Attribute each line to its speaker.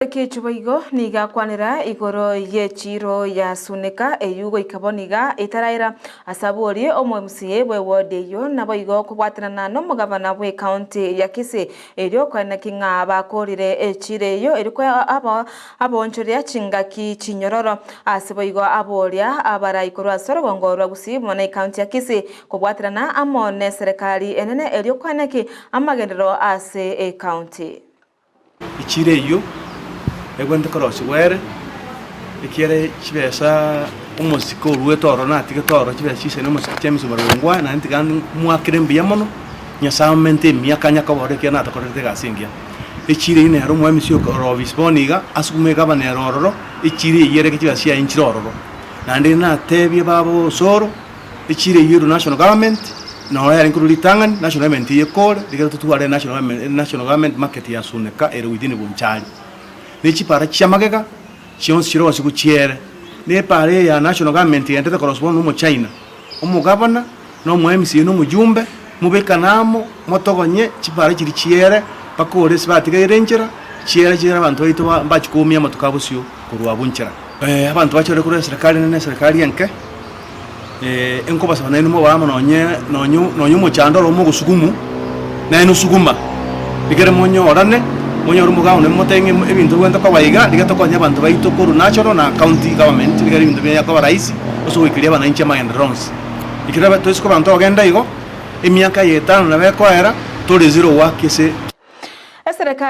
Speaker 1: Ekechu boigo nigo akwanera igoro y'echiiro ya Suneka eyio goika bono iga etaraera ase abori omo-MCA bw'eward eyio naboigo kobwatanana nomogabana bw'ecounty ya Kisii erio koeneki ng'a bakorire echiiro eyio erio koa aboonchoria chingaki chinyororo ase boigo aboria abarai korwa ase orogongo rwa Gusii buna ecounty ya Kisii kobwatanana amo neserekari enene erio koeneki amagenderero ase ecounty.
Speaker 2: Echiro eyio egwenerete korosigwa ere, ekiagera chibesa omosike oruete ororo natigete ororo chibesa chisaine omosike chia emesumari ongwae naende tiga mwakere mbuya mono, Nyasaye omente emiaka anya koba ororo ekiagera natokorerete egasi engiya. Echiro eyio nere omoemisi ore ofisi bono iga, asukume egavana ere ororo, echiro eyio ereke chibesa chiaye nchire ororo. Naende natebie baba osoro. Echira eyio erwe national government, noro yarenge korwa ritang'ani, national government eye ekore, rigere totware national government, national government market ya Suneka ere within Bonchari. Ne chipara chia magega, chionsi chirosiwu chiere. Ne epara eye ya national government egenderete korosiwa bono na omochina, omogavana, na omo MCA na omojumbe, mobekane amo, motogonye chipara chiria chiere, mpaka ore ase batigaire enchera, chiere chiere abanto baito ba mbachie koumia amatuko a bosio korwa abwo nchera. Abanto bachore korwa eserekari enene na eserekari enke. Nkobasaba nainwe mobe amo nonye nonye nonye omochando ore omogosugumu, nainwe suguma, ekere monyorane, monyore omogao nainwe motebe ng'a ebinto bigwenerete koba iga, rigia tokonye abanto baito korwa national na county government, rigere ebinto biaye koba rahisi, ase ogoikeria abananchi amagenderero onsi. Ekero toise koba ntogenda igo, emiaka eye etano nabo ekoera, tore zero work ase.
Speaker 1: Eserekari.